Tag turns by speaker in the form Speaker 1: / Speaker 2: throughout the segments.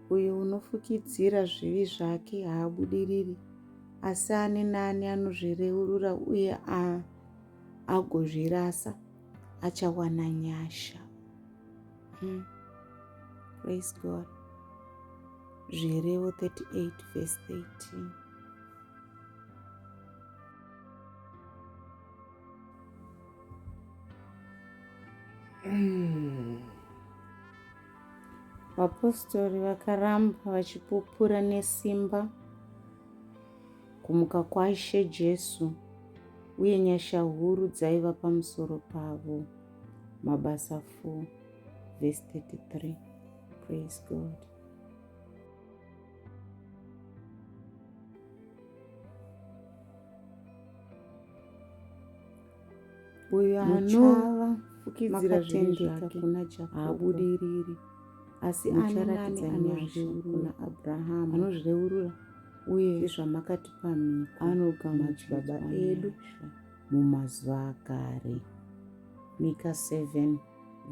Speaker 1: Uyo unofukidzira zvivi zvake haabudiriri, asi ani naani anozvireurura uye agozvirasa achawana nyasha. Praise God. Zvirevo 38 verse 13. Vapostori vakaramba vachipupura nesimba kumuka kwaIshe Jesu, uye nyasha huru dzaiva pamusoro pavo. Mabasa 4 verse 33. Praise God. Uyo anofukidzira zvivi zvake
Speaker 2: kuna Jakobho
Speaker 1: haabudiriri, asi ani nani
Speaker 2: mucharatidza nyasha
Speaker 1: anozvireurura
Speaker 2: kuna Abrahamu
Speaker 1: anozvireurura uye
Speaker 2: sezvamakatipa mhiko
Speaker 1: anogamuchidzwa
Speaker 2: madzibaba edu
Speaker 1: nyasha.
Speaker 2: mumazuva akare.
Speaker 1: Mika 7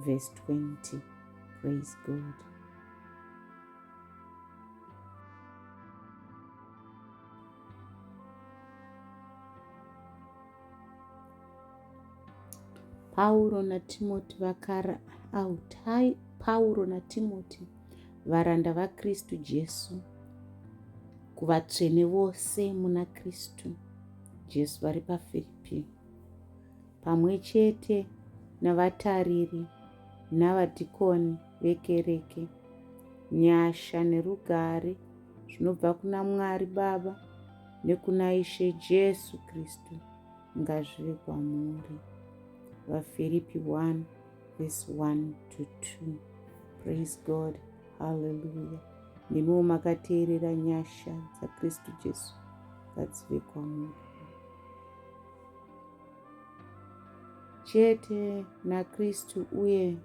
Speaker 1: verse 20. Praise God. Pauro naTimoti vakara autai Pauro naTimoti varanda vaKristu Jesu kuvatsvene vose muna Kristu Jesu vari paFiripi pamwe chete navatariri navadhikoni vekereke. Nyasha nerugare zvinobva kuna Mwari Baba nekuna Ishe Jesu Kristu ngazvive kwamuri. VaFiripi 1 verse 1 to 2. Praise God. Hallelujah. Nemiwo makateerera nyasha dzaKristu Jesu ngadzive kwamuri. Chete naKristu uye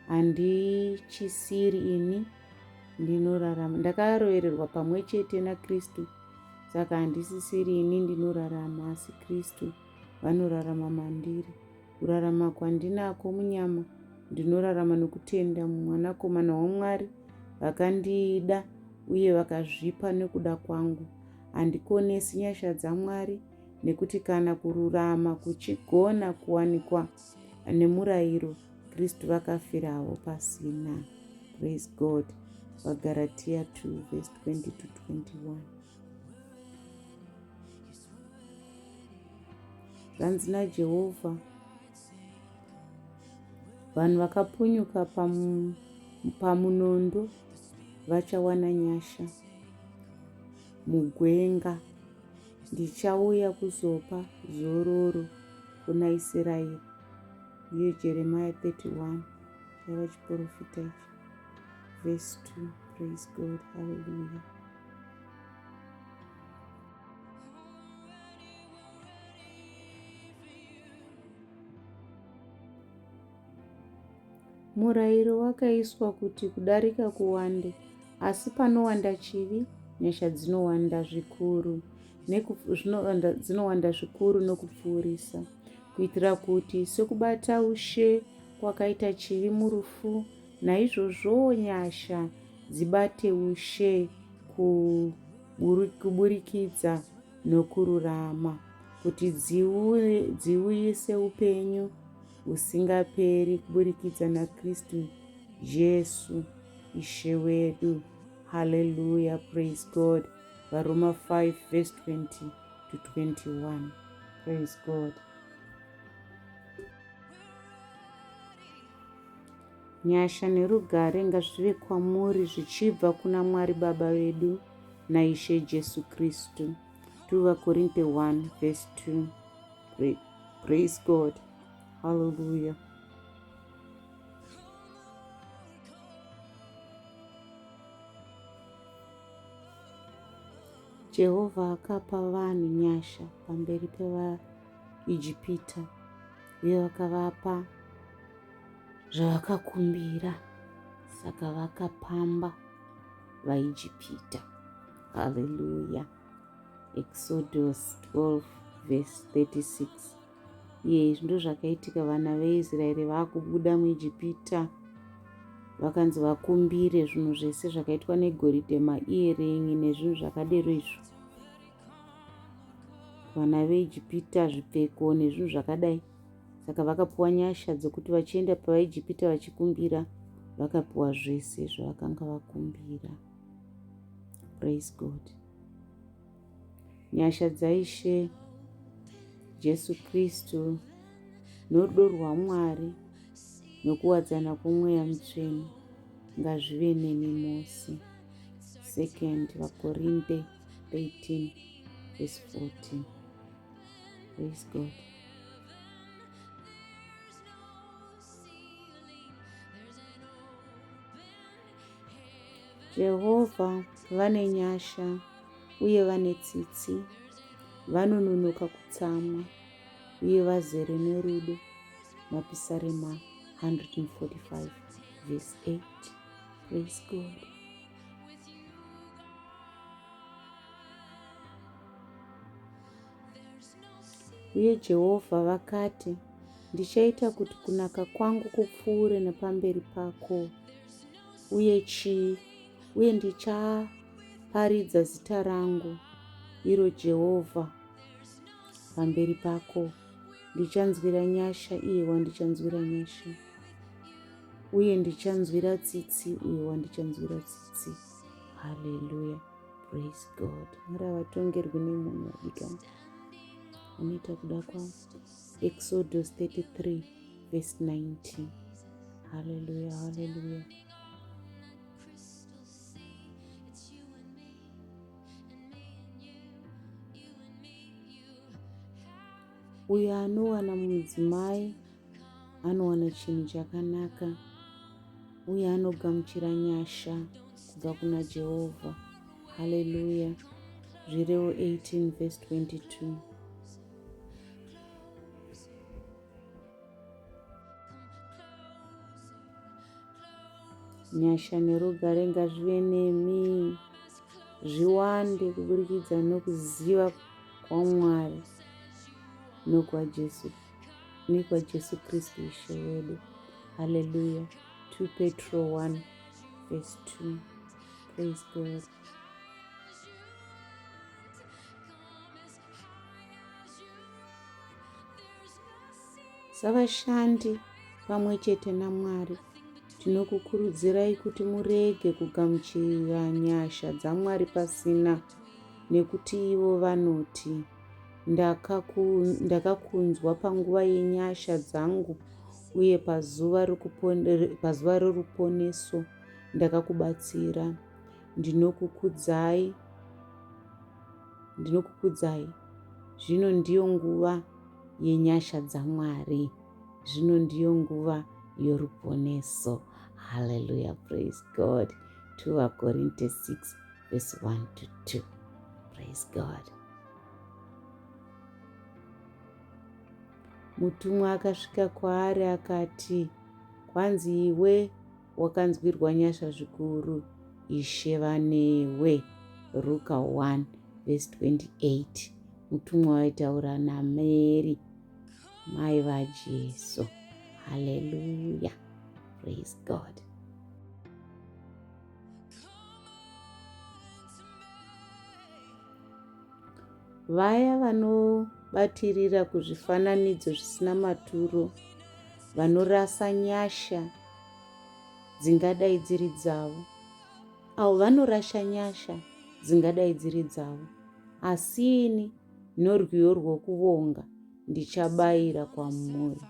Speaker 1: handichisiri ini ndinorarama. Ndakarovererwa pamwe chete naKristu, saka handisisiri ini ndinorarama, asi Kristu vanorarama mandiri. Kurarama kwandinako munyama, ndinorarama nokutenda muMwanakomana waMwari vakandida uye vakazvipa nekuda kwangu. Handikonesi nyasha dzaMwari, nekuti kana kururama kuchigona kuwanikwa nemurayiro, Kristu vakafirawo pasina. Praise God. VaGaratia 2 verse 20 to 21. Zvanzi naJehovha, vanhu vakapunyuka pamunondo vachawana nyasha mugwenga. Ndichauya kuzopa zororo kuna Isiraeri. Ndiyo Jeremiah 31 chaiva chiporofita ichi. Verse 2. Praise God. Hallelujah. Murayiro wakaiswa kuti kudarika kuwande, asi panowanda chivi, nyasha dzinowanda zvikuru, dzinowanda zvikuru nokupfuurisa, kuitira kuti sokubata ushe kwakaita chivi murufu, naizvozvowo nyasha dzibate ushe kuburikidza nokururama, kuti dziuyise upenyu husingaperi kuburikidza naKristu Jesu Ishe wedu. Hallelujah, praise God. VaRoma 5 verse 20 to 21. Praise God. Nyasha nerugare ngazvive kwamuri zvichibva kuna Mwari Baba vedu naIshe Jesu Kristu. 2 VaKorinte 1 verse 2. Praise God. Hallelujah. Jehovha akapa vanhu nyasha pamberi pevaIjipita uye vakavapa zvavakakumbira, saka vakapamba vaIjipita. Hallelujah. Exodus 12 verse 36. Iye izvi ndozvakaitika vana veIsraeri vakubuda muIjipita. Vakanzi vakumbire zvinhu zvese zvakaitwa negoridhe, maiyeringi nezvinhu zvakadero izvo. Vana veIjipita zvipfeko nezvinhu zvakadai. Saka vakapiwa nyasha dzekuti vachienda pavaIjipita vachikumbira, vakapiwa zvese zvavakanga vakumbira. Praise God. Nyasha dzaIshe Jesu Kristu norudo rwaMwari nokuwadzana kwoMweya Mutsvene ngazvive nemi mose. Second vaKorinte 13 verse 14. Praise God. Jehovha vane nyasha uye vane tsitsi, vanononoka kutsamwa uye vazere nerudo. Mapisarema 145 verse 8. Praise God. Uye Jehovha vakati, Ndichaita kuti kunaka kwangu kupfuure nepamberi pako, uye chii, uye ndichaparidza zita rangu, iro Jehovha, pamberi pako. Ndichanzwira nyasha iye wandichanzwira nyasha, uye ndichanzwira tsitsi uyo wandichanzwira tsitsi. Haleluya. Praise God. Mwari havatongerwi nemunhu vadikani. Anoita kuda kwavo. Exodus 33 verse 19. Hallelujah, hallelujah. Uyo anowana mudzimai anowana chinhu chakanaka uye anogamuchira nyasha kubva kuna Jehovha. Haleluya. Zvirevo 18 verse 22. Nyasha nerugare ngazvive nemi zviwande kuburikidza nokuziva kwaMwari nokwaJesu nekwaJesu Kristu Ishe wedu. Haleluya. 2 Petro 1 verse 2. Praise God. Savashandi pamwe chete naMwari, tinokukurudzirai kuti murege kugamuchira nyasha dzaMwari pasina, nekuti ivo vanoti, Ndakakunzwa panguva yenyasha dzangu uye pazuva roruponeso ndakakubatsira. Ndinokukudzai, ndinokukudzai. Zvino ndiyo nguva yenyasha dzaMwari. Zvino ndiyo nguva yoruponeso. Hallelujah, praise God. 2 Vakorinte 6 verse 1 to 2. Praise God. Mutumwa akasvika kwaari akati, Kwanzi iwe wakanzwirwa nyasha zvikuru, Ishe vanewe. Ruka 1 verse 28. Mutumwa waitaura naMary mai vaJesu. Haleluya. Praise God. Vaya vanobatirira kuzvifananidzo zvisina maturo vanorasa nyasha dzingadai dziri dzavo. Avo vanorasha nyasha dzingadai dziri dzavo. Asi ini norwiyo rwokuvonga ndichabayira kwamuri.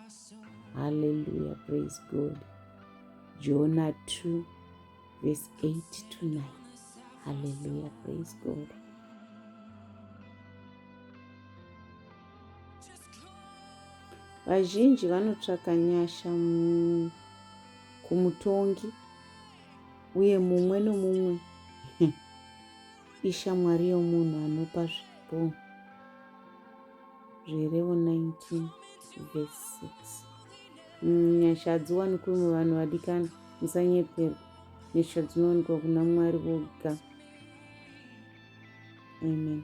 Speaker 1: Hallelujah, praise God. Jonah 2 verse 8 to 9. Hallelujah, praise God. Vazhinji vanotsvaka nyasha kumutongi uye mumwe nomumwe ishamwari yomunhu anopa zvipo. Zvirevo 19 verse 6. Mm, nyasha hadziwanikwi muvanhu vadikani, musanyeperwa. Nyasha dzinowanikwa kuna Mwari voga. Amen.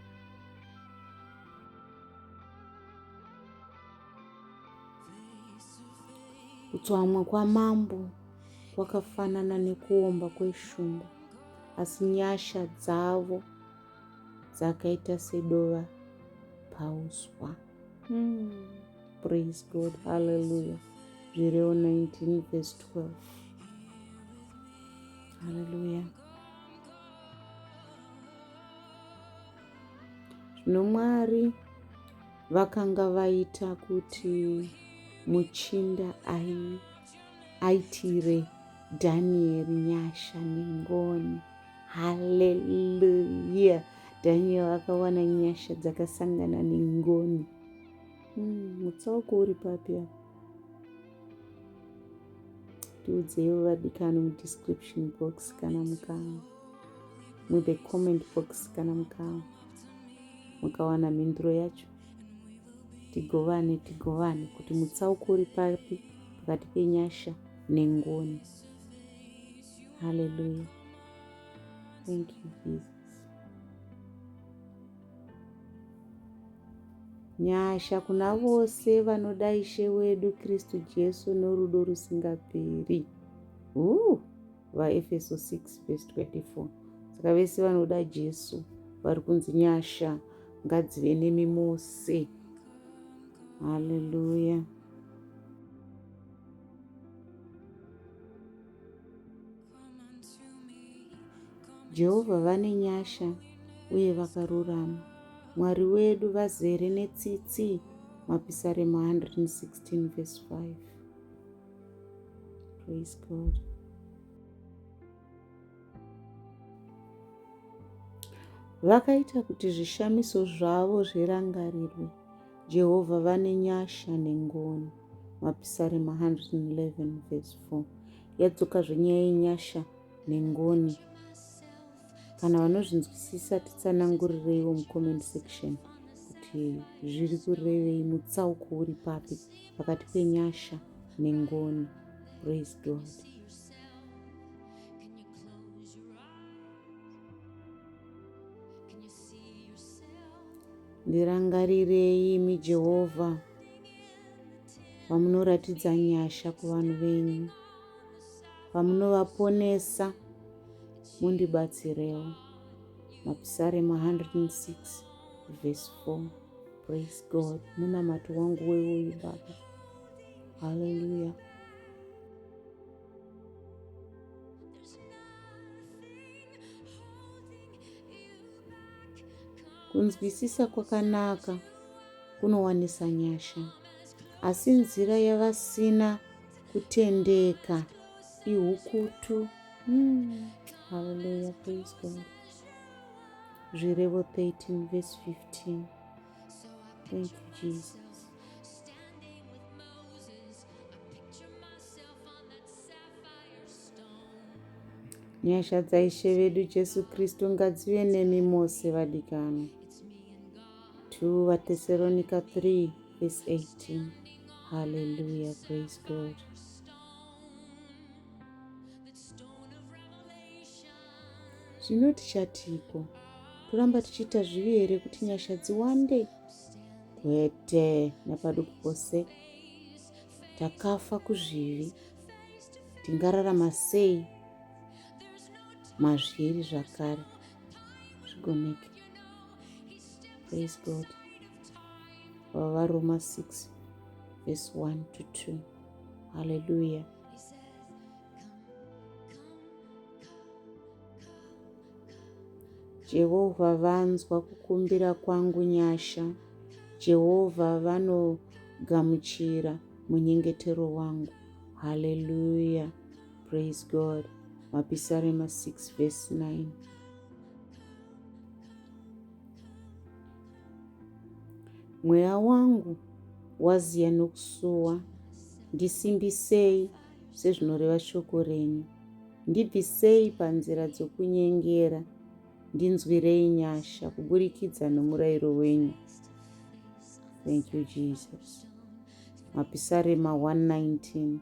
Speaker 1: Kutsamwa kwamambo. kwakafanana nekuomba kweshumba, asi nyasha dzavo dzakaita sedova pauswa. Praise God. Hallelujah. Zvirevo 19 verse 12. Hallelujah. Zvino Mwari vakanga vaita kuti muchinda aitire Dhanieri nyasha nengoni. Haleluya! Dhanieri akawana nyasha dzakasangana nengoni. Mutsauko uri papi apa? Tiudzeiwo vadikani mudescription box kana mukana, muthe comment box kana mukana mukawana mhinduro yacho, tigovane tigovane kuti mutsauko uri papi pakati penyasha nengoni. Hallelujah. Thank you, Jesus. Nyasha kuna vose vanoda Ishe wedu Kristu Jesu norudo rusingaperi. VaEfeso 6 verse 24. Saka vese vanoda Jesu vari kunzi nyasha ngadzive nemi mose. Hallelujah. Jehovha vane nyasha uye vakarurama. Mwari wedu vazere netsitsi. Mapisarema 116 verse 5. Praise God. Vakaita kuti zvishamiso zvavo zvirangarirwe. Jehovha vane nyasha nengoni. Mapisarema 111 verse 4. Yadzokazve nyaya yenyasha nengoni. Kana vanozvinzwisisa titsanangurireiwo mucomment section kuti zviri kurevei, mutsauko uri papi pakati penyasha nengoni. Praise God. Ndirangarirei imi Jehovha pamunoratidza nyasha kuvanhu venyu, pamunovaponesa mundibatsirewo. Mapisarema 106 verse 4. Praise God. Munamato wangu weuyu Baba. Hallelujah. Kunzwisisa kwakanaka kunowanisa nyasha, asi nzira yavasina kutendeka ihukutu. Hallelujah, praise God. Zvirevo 13 verse 15. Thank you, Jesus. Nyasha dzaIshe vedu Jesu Kristu ngadzive nemi mose vadikani. 2 vaTesaronika 3 verse 18. Hallelujah, praise God. Zvino tichatiko? Toramba tichiita zvivi here kuti nyasha dziwande? Kwete, napaduku pose. Takafa kuzvivi, tingararama sei mazviri zvakare? Zvigoneke. Praise God. VaRoma 6 verse 1 to 2. Hallelujah. Jehovha vanzwa kukumbira kwangu nyasha. Jehovha vanogamuchira munyengetero wangu. Hallelujah. Praise God. Mapisarema 6 verse 9. Mweya wangu waziya nokusuwa, ndisimbisei sezvinoreva shoko renyu. Ndibvisei panzira dzokunyengera, ndinzwirei nyasha kuburikidza nomurayiro wenyu. Thank you, Jesus. Mapisarema 119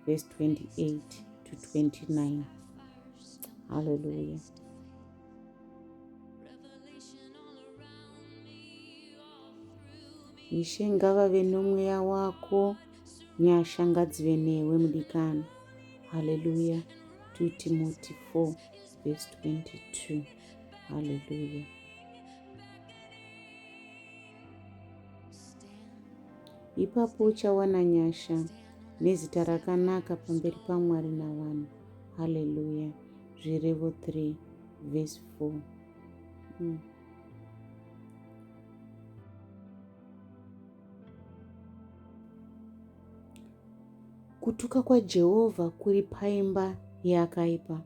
Speaker 1: verse 28 to 29. Hallelujah. Ishe ngavave nomweya wako, nyasha ngadzive newe mudikani. Haleluya. 2 Timothy 4 verse 22. Haleluya. Ipapo uchawana nyasha nezita rakanaka pamberi paMwari navanhu. Haleluya. Zvirevo 3 verse 4. Kutuka kwaJehovha kuri paimba yeakaipa,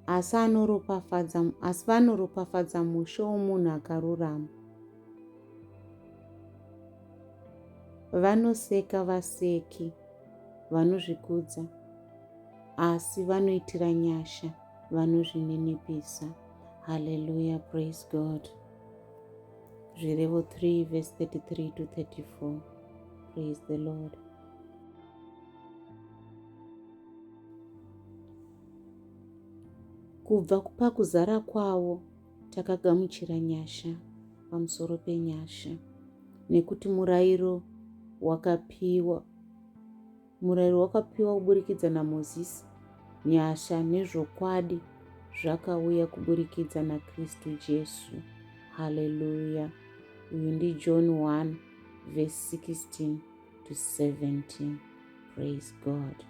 Speaker 1: asi anoropafadza asi vanoropafadza mushe womunhu akarurama. Vanoseka vaseki vanozvikudza, asi vanoitira nyasha vanozvininipisa. Hallelujah, praise God. Zvirevo 3 verse 33 to 34. Praise the Lord. Kubva pakuzara kwawo takagamuchira nyasha pamusoro penyasha, nekuti murairo wakapiwa murayiro wakapiwa kuburikidza naMozisi, nyasha nezvokwadi zvakauya kuburikidza naKristu Jesu. Haleluya! Uyu ndiJohn 1 verse 16 to 17. Praise God.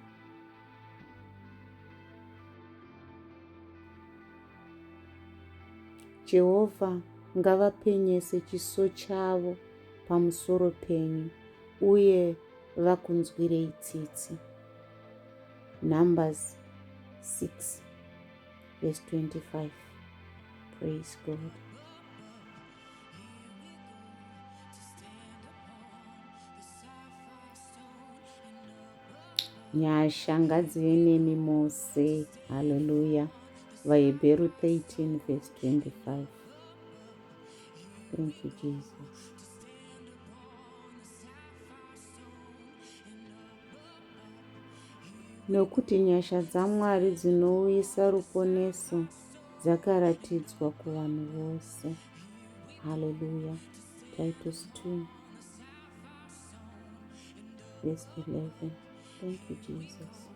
Speaker 1: Jehovha ngavapenyese chiso chavo pamusoro penyu uye vakunzwirei tsitsi. Numbers 6 verse 25. Praise God. Nyasha ngadzive nemi mose. Haleluya. VaHebheru 13 verse 25. Thank you, Jesus. Nokuti nyasha dzaMwari dzinouyisa ruponeso dzakaratidzwa kuvanhu vose. Haleluya. Titus 2 verse 11. Thank you, Jesus.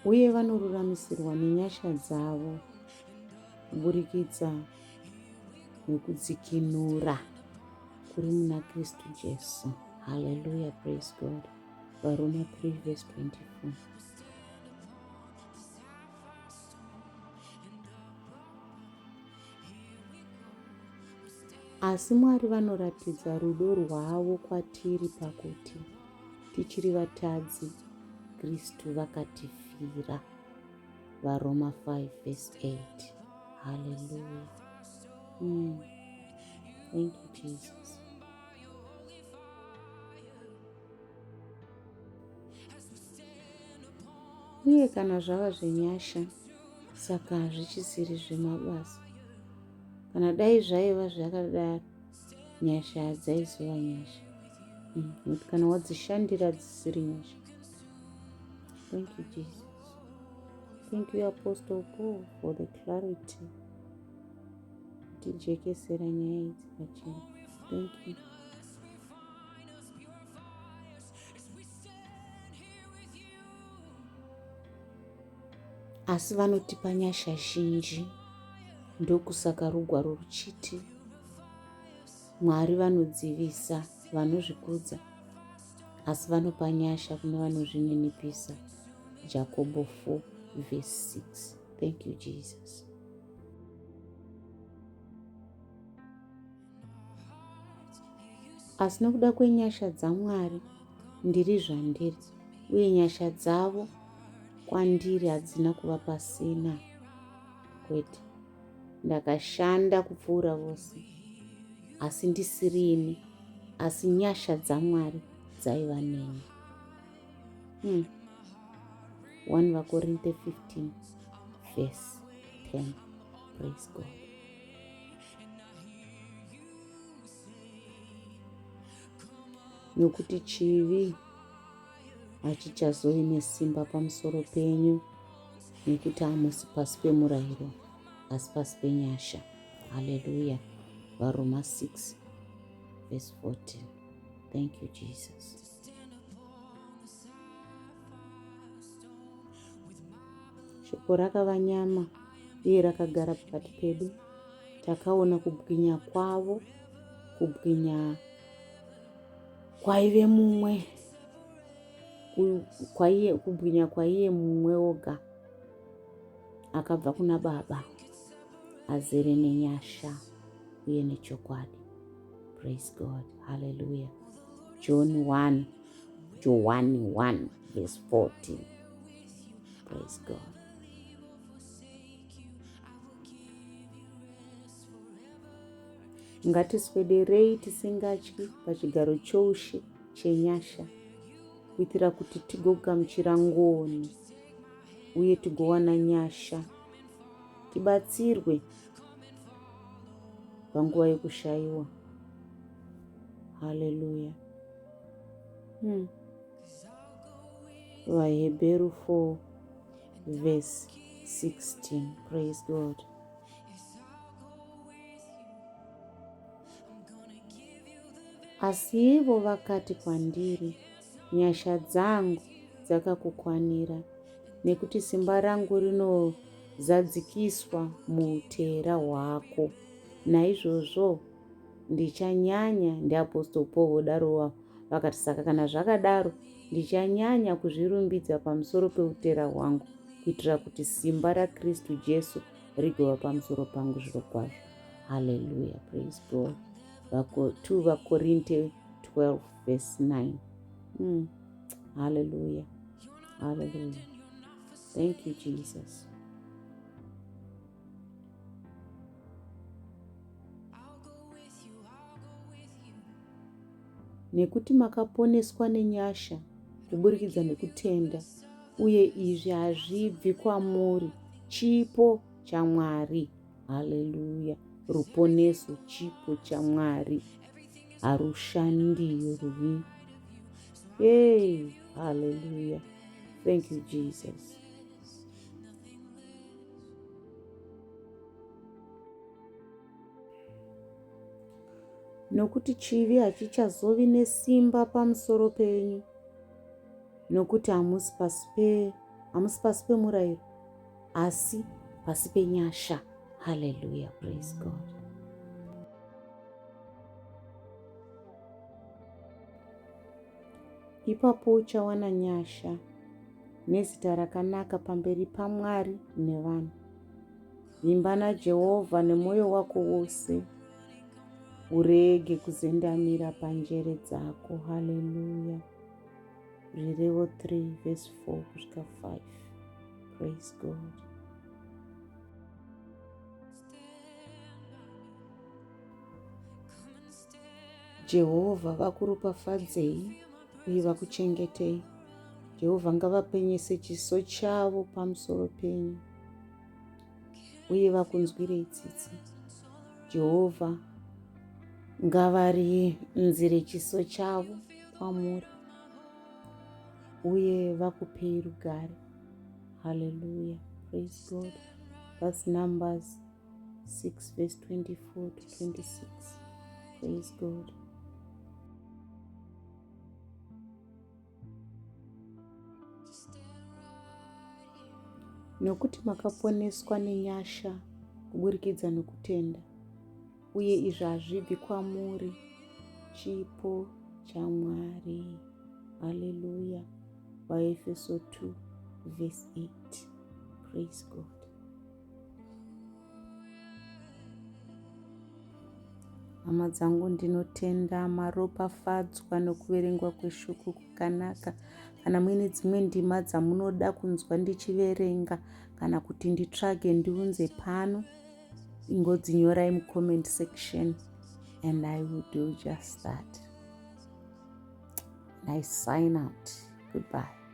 Speaker 1: Uye vanoruramisirwa nenyasha dzavo kuburikidza nekudzikinura kuri muna Kristu Jesu. Hallelujah, praise God. Varoma 3 verse 24. Asi Mwari vanoratidza rudo rwavo kwatiri pakuti tichiri vatadzi, Kristu vakatifira. VaRoma 5 verse 8. Hallelujah. Thank you, Jesus. Uye kana zvava zvenyasha, saka hazvichisiri zvemabasa. Kana dai zvaiva zvakadaro, nyasha hadzaizova nyasha. Nekuti kana wadzishandira dzisiri nyasha. Thank you, Jesus. Thank you, Apostle Paul, for the clarity. Tijekesera nyaya idzi pachena. Thank you. Asi vanotipa nyasha zhinji, ndokusaka rugwaro ruchiti Mwari vanodzivisa vanozvikudza, asi vanopa nyasha kune vanozvininipisa. Jakobo 4 verse 6. Thank you, Jesus. Asi nokuda kwenyasha dzaMwari ndiri zvandiri, uye nyasha dzavo kwandiri hadzina kuva pasina. Kwete, ndakashanda kupfuura vose, asi ndisiri ini, asi nyasha dzaMwari dzaiva neni. 1 VaKorinte 15 verse 10. Praise God. Nokuti chivi hachichazovi nesimba pamusoro penyu, nekuti hamusi pasi pemurayiro, asi pasi penyasha. Haleluya. VaRoma 6 verse 14. Thank you, Jesus. Shoko rakava nyama uye rakagara pakati pedu. Takaona kubwinya kwavo, kubwinya kwaive mumwe kwaiye kubwinya kwaiye mumwe woga akabva kuna baba azere nenyasha uye nechokwadi. Praise God. Hallelujah. John 1, John 1 verse 14. Praise God. Ngatiswederei tisingatyi pachigaro choushe chenyasha kuitira kuti tigogamuchira ngoni uye tigowana nyasha tibatsirwe panguva yekushayiwa. Haleluya. VaHebheru 4 verse 16. Praise God. Asi ivo vakati kwandiri, Nyasha dzangu dzakakukwanira, nekuti simba rangu rinozadzikiswa muutera hwako. Naizvozvo ndichanyanya, ndiApostle Paul vodarowo vakati, saka kana zvakadaro, ndichanyanya kuzvirumbidza pamusoro peutera hwangu, kuitira kuti simba raKristu Jesu rigova pamusoro pangu zvirokwazvo. Hallelujah, praise God. 2 VaKorinte 12 verse 9. Hallelujah, hallelujah. Thank you, Jesus. Nekuti makaponeswa nenyasha kuburikidza nekutenda, uye izvi hazvibvi kwamuri, chipo chaMwari. Haleluya! Ruponeso chipo chaMwari, harushandirwi. Hey, haleluya! Thank you, Jesus. Nokuti chivi hachichazovi nesimba pamusoro penyu, nokuti hamusi pasi pe hamusi pasi pemurayiro, asi pasi penyasha. Haleluya, praise God. Ipapo uchawana nyasha nezita rakanaka pamberi paMwari nevanhu. Vimba naJehovha nemwoyo wako wose, urege kuzendamira panjere dzako. Haleluya. Zvirevo 3 verse 4 kusvika 5. Praise God. Jehovha vakuropafadzei uye vakuchengetei. Jehovha ngavapenyese chiso chavo pamusoro penyu uye vakunzwirei tsitsi. Jehovha ngavarinzire chiso chavo kwamuri uye vakupei rugare. Hallelujah. Praise God. That's Numbers 6 verse 24 to 26. Praise God. Nokuti makaponeswa nenyasha kuburikidza nokutenda, uye izvi hazvibvi kwamuri, chipo chaMwari. Haleluya. VaEfeso 2 verse 8. Praise God. Hama dzangu, ndinotenda maropafadzwa nokuverengwa kweshoko kwakanaka. Kana muine dzimwe ndima dzamunoda kunzwa ndichiverenga kana kuti nditsvage ndiunze pano, ingodzinyorai mucomment section and I will do just that. And I sign out. Goodbye.